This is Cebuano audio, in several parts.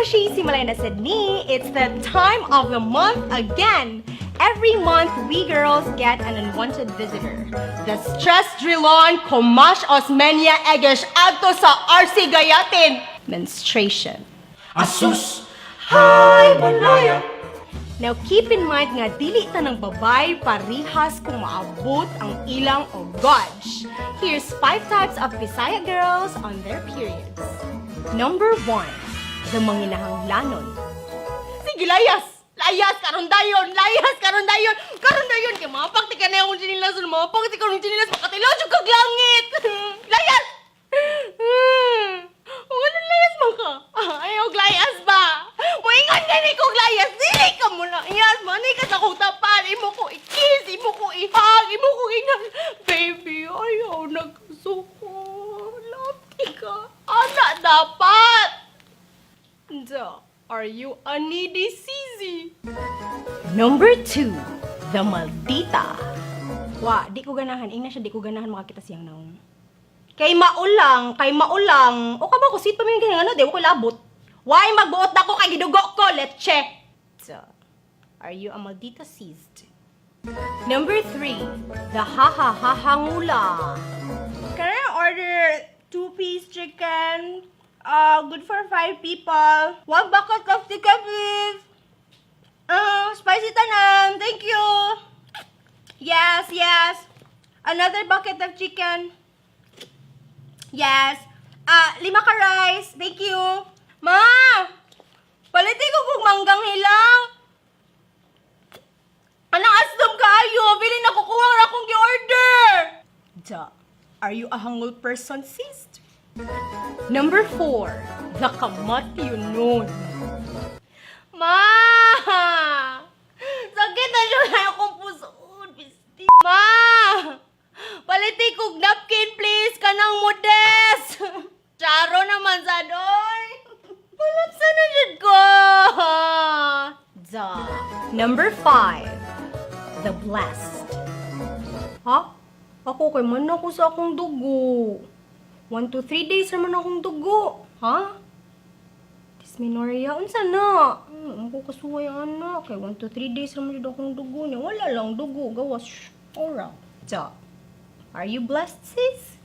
Beshi, si Malena Sydney. It's the time of the month again. Every month, we girls get an unwanted visitor. The stress drillon Komash Osmeña Egesh adto sa RC Gayatin. Menstruation. Asus, hi Malaya. Now, keep in mind nga dili tanang babae parihas kung maabot ang ilang ogoj. Here's five types of Bisaya girls on their periods. Number 1, the manginahanglanon. Sige, layas! Layas karon dayon! Layas karon dayon! Karon dayon! Kay mapakti ka na akong chinilas, mapakti ka ng chinilas, makatilaw jud kag langit! Layas! O ano layas man ka? Ayaw layas ba? Moingon gani ko layas, dili ka mo layas, man ka sa akong tapan, imo ko i-kiss, imo ko i-hug, imo ko ingnan. Baby, ayaw nagsuko. Love ka. Ana dapat. Da, are you a needy sissy? Number 2, the maldita. Wa, di ko ganahan. Ingna siya, di ko ganahan makakita siyang naong. Kay maulang, kay maulang. O ka ba ko sit pa mi ganyan ano, di ko labot. Why magbuot na ko kay gidugo ko, leche. So, are you a maldita seized? Number 3, the ha ha ha hangula. Can I order two-piece chicken? Good for five people. One bucket of chicken, please. Spicy tanan. Thank you. Yes. Another bucket of chicken. Yes. Lima ka rice. Thank you. Ma! Paliti ko kung manggang hilaw. Anang aslom kaayo? Bili na kukuha ra akong gi-order. Da, are you a hangul person, sis? Number 4, the kamatyonon. Ma! Sakit na siya na akong pusoon, bisti. Ma! Paliti kog napkin, please, kanang modes. Charo naman sa doy. Palapsa na jud ko. Da. Number 5, the blessed. Ha? Ako kay man ako sa akong dugo. 1 to 3 days naman akong dugo. Ha? Dysmenorrhea? Unsa na? Ako kasuway ang anak. Kay 1 to 3 days naman jud akong dugo niya. Wala lang dugo. Gawas. Shh. Ora. Da. Are you blessed, sis?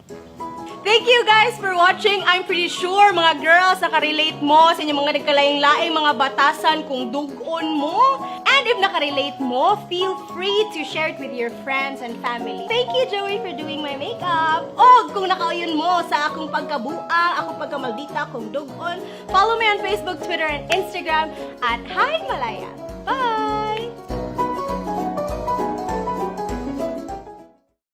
Thank you guys for watching. I'm pretty sure mga girls nakarelate mo sa inyong mga nagkalaing-laing mga batasan kung dugon mo. And if nakarelate mo, feel free to share it with your friends and family. Thank you, Joey, for doing my makeup. O kung nakauyon mo sa akong pagkabuang, akong pagkamaldita, kung dugon, follow me on Facebook, Twitter, and Instagram at Hi Malaya. Bye!